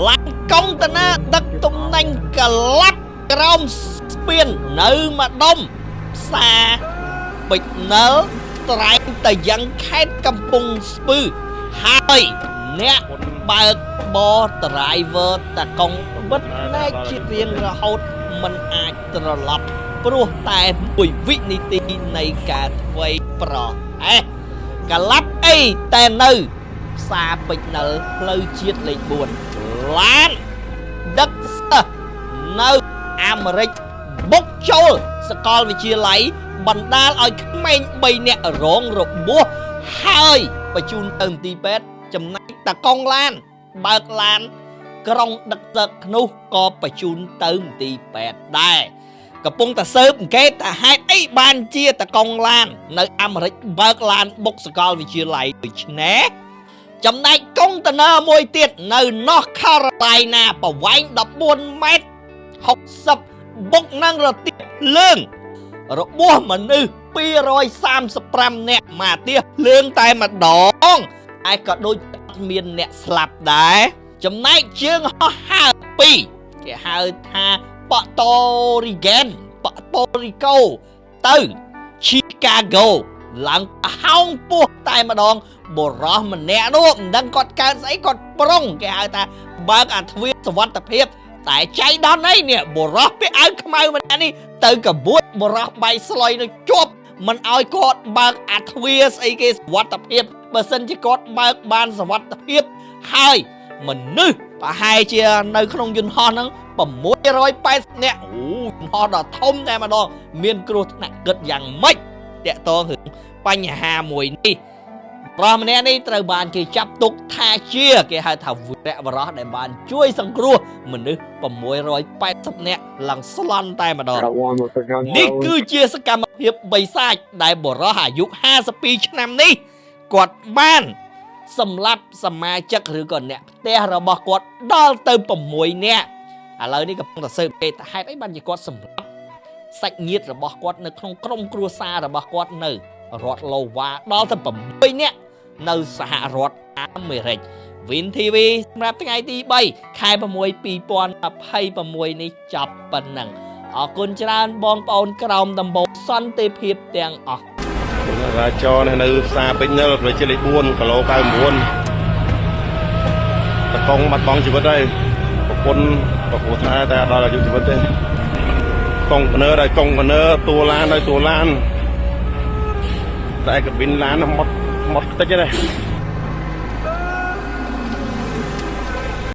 ឡានកុងតឺន័រដឹកទំនិញកឡាប់ក្រោមស្ពាននៅម្ដុំផ្សារពេជ្រនិលត្រែងទៅយ៉ាងខេត្តកំពង់ស្ពឺហើយអ្នកបើកបរ driver តកុងបិទភ្នែកជារៀងរហូតមិនអាចត្រឡប់ព្រោះតែមួយវិនាទីនៃការធ្វើប្រហែសកឡាប់អីតែនៅផ្សារពេជ្រនិលផ្លូវជាតិលេខ4ឡានដឹកសិស្សនៅអាមេរិកបុកចូលសកលវិទ្យាល័យបណ្ដាលឲ្យក្មេង3នាក់រងរបួសហើយបញ្ជូនទៅមន្ទីរពេទ្យចំណែកតកងឡានបើកឡាន ក្រុងដឹកសឹកនោះក៏បញ្ជូនទៅមន្ទីរពេទ្យដែរកំពុងតែស៊ើបអង្កេតថាហេតុអីបានជាតកងឡាន នៅអាមេរិកបើកឡានបុកសកលវិទ្យាល័យដូចនេះចំណែកកុងតឺន័រមួយទៀតនៅ North Carolina ប្រវែង14ម៉ែត្រ60បុកនឹងរទេះភ្លើងរបួសមនុស្ស235នាក់មកទៀតភ្លើងតែម្ដងតែក៏ដូចអត់មានអ្នកស្លាប់ដែរចំណែកជើងហោះហើរ2គេហៅថាប៉តូរីហ្គេនប៉តូរីកូទៅ Chicago ឡើងប្រហោងពោះតែម្ដងបុរសម្នាក់នោះមិនដឹងគាត់កើតស្អីគាត់ប្រុងគេហៅថាបើកអាទ្វារសវត្ថភាពតែចៃដន្យអីនេះបុរសពាក់អាវខ្មៅម្នាក់នេះទៅកបួតបុរសបៃស្លុយនឹងជាប់មិនឲ្យគាត់បើកអាទ្វារស្អីគេសវត្ថភាពបើសិនជាគាត់បើកបានសវត្ថភាពហើយមនុស្សប្រហែលជានៅក្នុងយន្តហោះហ្នឹង680នាក់អូយន្តហោះដ៏ធំតែម្ដងមានគ្រោះថ្នាក់គិតយ៉ាងម៉េចតាក់ទងរឿងបញ្ហាមួយនេះប្រុសម្នាក់នេះត្រូវបានគេចាប់ទុកថាជាគេហៅថាវីរៈបរោះដែលបានជួយសង្គ្រោះមនុស្ស680នាក់ឡើងស្លន់តែម្ដង Got one with a gun. នេះគឺជាសកម្មភាពបិសាចដែលបុរសអាយុ52ឆ្នាំនេះគាត់បានសម្លាប់សមាជិកឬក៏អ្នកផ្ទះរបស់គាត់ដល់ទៅ6នាក់ឥឡូវនេះកំពុងតែស៊ើបគេថាហេតុអីបានជាគាត់សម្លាប់សាច់ញាតិរបស់គាត់នៅក្នុងក្រុមគ្រួសាររបស់គាត់នៅរដ្ឋឡូវ៉ាដល់ទៅ6នាក់នៅសហរដ្ឋអាមេរិក Win TV សម្រាប់ថ្ងៃទី3ខែ6 2026នេះចប់ប៉ុណ្ណឹងអរគុណច្រើនបងប្អូនក្រោមដំបូលសន្តិភាពទាំងអស់ រាចរនៅផ្សារពេជ្រនិលផ្លូវជាតិលេខ4គីឡូ99តកងបាត់បង់ជីវិតហើយប្រពន្ធប្រគួតថាតែដល់អាយុជីវិតទេកុងតឺន័រដោយកុងតឺន័រតួឡានដោយតួឡានតែកប៊ីនឡានមកមកខ្ទេចទេ